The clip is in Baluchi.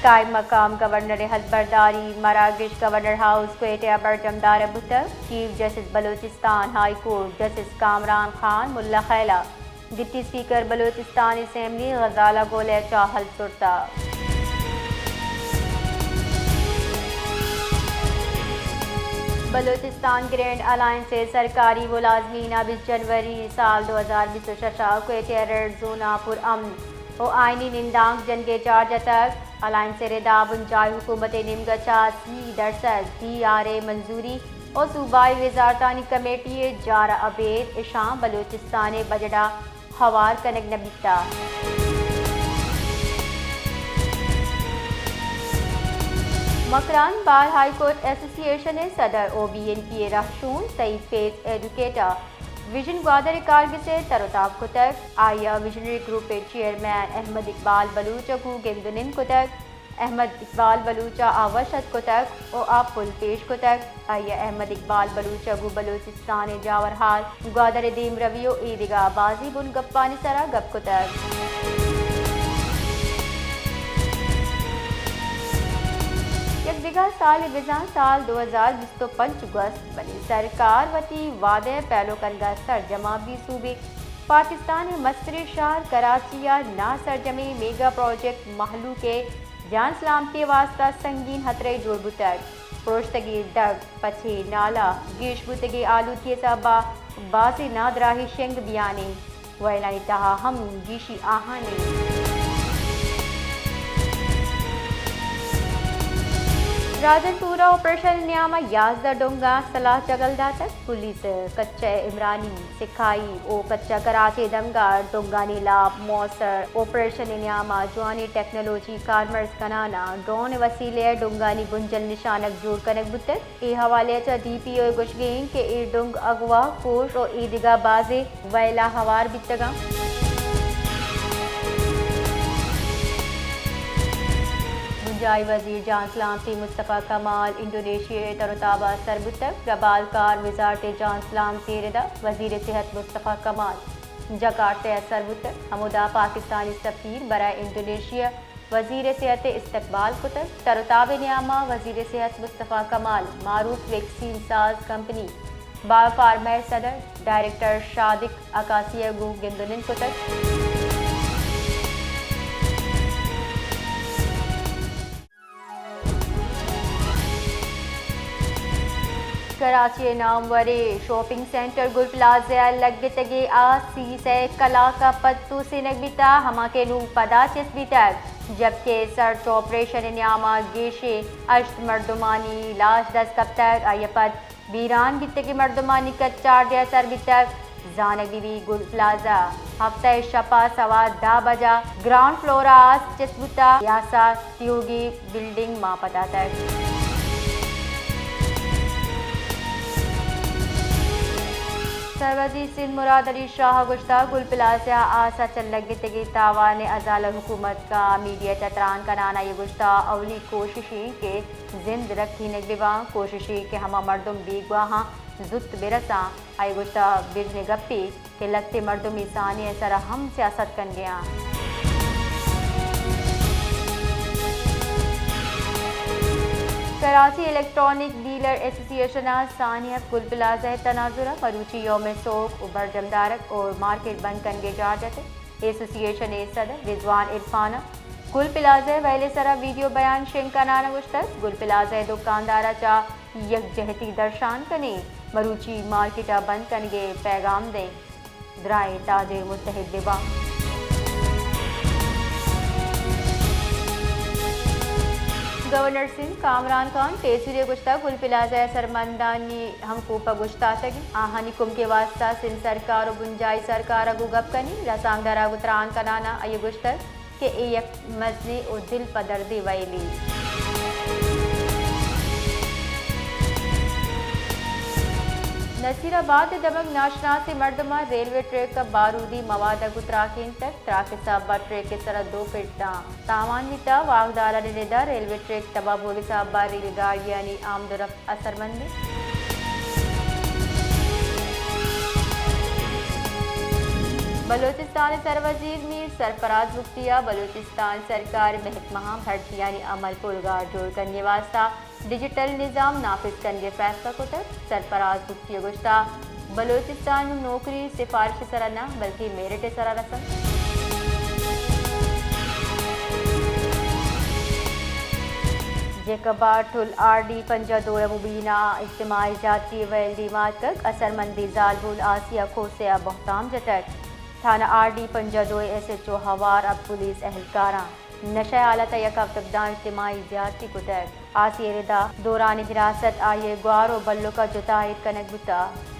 قائم مقام گورنر ءِ ہلبرداری مراگش گورنر ہاؤس کوئٹہ ءَ برجم دارگ بوتگ۔ Chief justice Balochistan high court justice Kamran Khan Mulla Khel ءَ deputy speaker Balochistan assembly Ghazala Gul ءَ چہ ہلب زرتگ۔ بلوچستان گرینڈ الائنس ءِ سرکاری ملازمین ءَ بیست جنوری سال دو ہزار بیست ءُ شش ءَ کوئٹہ ریڈ زون ءَ پر امن ءُ آئینی نندانک جنگ ءِ چارج اتگ۔ الائنس ءِ ردا بنجاہی حکومت ءِ نیمگ ءَ چہ سی درسد ڈی آر اے منظوری ءُ صوبائی وزارتانی کمیٹی ءِ جار ءَ ابید اشاں بلوچستان ءِ بجٹ ءَ ہوار کنگ نہ بیتگ۔ مکران بار ہائی کورٹ ایسوسی ایشن ءِ صدر ءُ بی این پی ءِ رہشون سعید فیض ایڈوکیٹ ءَ ویژن گوادر ءِ کارگس ءِ تر ءُ تاب کتگ۔ آئی ءَ ویژنری گروپ ءِ چیئرمین احمد اقبال بلوچ ءَ گوں گند ءُ نند کتگ۔ احمد اقبال بلوچ ءَ آ وش اتک کتگ ءُ آ پل پیش کتگ۔ آئی ءَ احمد اقبال بلوچ ءَ گوں بلوچستان ءِ جاورحال، گوادر ءِ دیمروی ءُ اے دگہ بازیں بنگپانی سرا گپ کتگ۔ یک دگہ سالے بزاں سال دو ہزار بیست ءُ پنچ گوست، بلے سرکار وتی وعدہ ءِ پیلو کنگ ءَ سرجم اَنت۔ بی صوبے پاکستان ءِ مستریں شہر کراچی ءَ ناسرجمیں میگا پروجیکٹ مہلوک ءِ جان سلامتی ءِ واستہ سنگین ہترہ جوڑ بوتگ۔ پروشتگیں ڈگ، پچیں نالہ، گیش بوتگیں آلودگی ءِ سبب ءَ بازیں نادراہی شنگ بیان اِنت۔ وئیلانی تہا ہم گیشی آہان اِنت۔ راجن پورہ آپریشن ءِ نیام ءَ یازدہ ڈونگاں سلاہ چگل داتگ۔ پولیس کچہ عمرانی، سکھائی ءُ کچہ کراچی دمگ ءَ ڈونگانی لاپ موثر آپریشن ءِ نیام ءَ جوانیں ٹیکنالوجی کارمرز کنان ءَ ڈرون ءِ وسیلہ ءَ ڈونگانی بنجل نشانگ جوڑ کنگ بوتگ۔ اے حوالہ ءَ چہ ڈی پی او ءِ گوشگ اِنت کہ اے ڈونگ اغوا، کوش ءُ اے دگہ بازیں وئیلاں ہوار بیتگ اَنت۔ بنجاہی وزیر جان سلامتی مصطفی کمال انڈونیشیا ءِ تر ءُ تاب ءَ سر بوتگ۔ ربالکار وزارت جان سلامتی ءِ ردا وزیر صحت مصطفی کمال جکارتہ ءَ سر بوتگ۔ ہمودا پاکستانی سفیر برائے انڈونیشیا وزیر صحت ءِ استقبال کتگ۔ تر ءُ تاب ءِ نیام ءَ وزیر صحت مصطفی کمال معروف ویکسین ساز کمپنی بائیو فارما ءِ صدر ڈائریکٹر شادق عکاسی ءَ گوں گند ءُ نند کتگ۔ کراچی ءِ ناموریں شاپنگ سینٹر گل پلازہ ءَ لگتگیں آس سی سئے کلاک ءَ پد توسینگ بیتگ، ہما کہ نوں پدا چست بیتگ، جبکہ سرچ آپریشن ءِ نیام ءَ گیشیں ہشت مردمانی لاش دست کپتگ، آئی ءَ پد بیران بیتگیں مردمانی کچ چاردہ ءَ سر بیتگ۔ زانگ بہ بیت گل پلازہ ہفتہ ءِ شپ ءَ سوا دہ بجہ گراؤنڈ فلور ءَ آس چست بوتگ، آس ءَ تیوگیں بلڈنگ مان پداتگ۔ سروزیر سندھ مراد علی شاہ ءَ گوشتگ، گل پلازہ ءَ آس ءَ چہ لگتگیں تاوان ءِ ازالہ ءَ حکومت کنت۔ میڈیا ءَ چہ تران کنان ءَ آئی ءَ گوشتگ، اولی کوشش اِنت کہ زند رکھینگ بہ باں، کوشش اِنت کہ ہما مردم بیگواہاں زوت بہ رساں۔ آئی ءَ گوشتگ، بژن ءِ گپے کہ لھتے مردم اے سانحہ ءِ سرا ہم سیاست کنگ ءَ اَنت۔ کراچی الیکٹرانک ڈیلر ایسوسی ایشن ءِ سانحہ ءَ گل پلازہ ءِ تناظر ءَ مروچی یوم سوگ ءُ برجم دارگ ءُ مارکیٹ بند کنگ ءِ جار جتگ۔ ایسوسی ایشن ءِ صدر رضوان عرفان ءَ گل پلازہ ءِ وئیل ءِ سرا ویڈیو بیان شنگ کنان ءَ گوشتگ، گل پلازہ ءِ دکاندار ءَ چہ یکجہتی درشان کنیں، مروچی مارکیٹ ءَ بند کنگ ءِ پیغام دئیں، درائیں تاجر متحد بہ باں۔ گورنر سندھ کامران خان پیسری ءَ گوشتگ، گل پلازہ ءِ سرمندانی ہم کوپگ اوشتاتگ اِنت، آہانی کمک ءِ واستہ سندھ سرکار ءُ بنجاہی سرکار ءَ گوں گپ کنیں۔ رسانکدراں گوں تران کنان ءَ آئی ءَ گوشتگ کہ اے یک مزنیں ءُ دل پہ دردیں وئیلے۔ نصیر آباد ءِ دمگ ناشناسیں مردماں ریلوے ٹریک ءَ بارودی مواد ءَ گوں تراکینتگ۔ تراک ءِ سبب ءَ ٹریک ءِ سرا دو پٹ ءَ تاوان بیتگ۔ واکدارانی ردا ریلوے ٹریک تباہ بوگ ءِ سبب ءَ ریل گاڑیانی آمد ءُ رفت اثرمند اِنت۔ بلوچستان ءِ سروزیر میر سرفراز بگٹی ءَ بلوچستان سرکار ءِ محکمہاں بھرتیانی عمل پرگار جوڑ کنگ ءِ واستہ ڈیجیٹل نظام نافذ کنگ ءِ فیصلہ کتگ۔ سرفراز بگٹی ءَ گوشتگ، بلوچستان نوں نوکری سفارش ءِ سرا نہ بلکیں میرٹ ءِ سرا رسنت۔ جیکب ءَ ٹل آر ڈی پنجاہ دو ءِ مبینہ اجتماعی زیادتی ءِ ویل دیما اتکگ۔ اثرمندیں زالبول آسیہ کھوسہ ءَ بہتام جتگ۔ تھانہ آر ڈی پنجاہ دو ءِ ایس ایچ او ہوار ءَ پولیس اہلکاراں نشہ ءِ حالت ءَ یک ہفتگ داں اجتماعی زیارتی کتگ۔ آسیہ ءِ ردا دوران حراست آئی ءِ گوار ءُ بلک ءَ جتا ایر کنگ بوتگ۔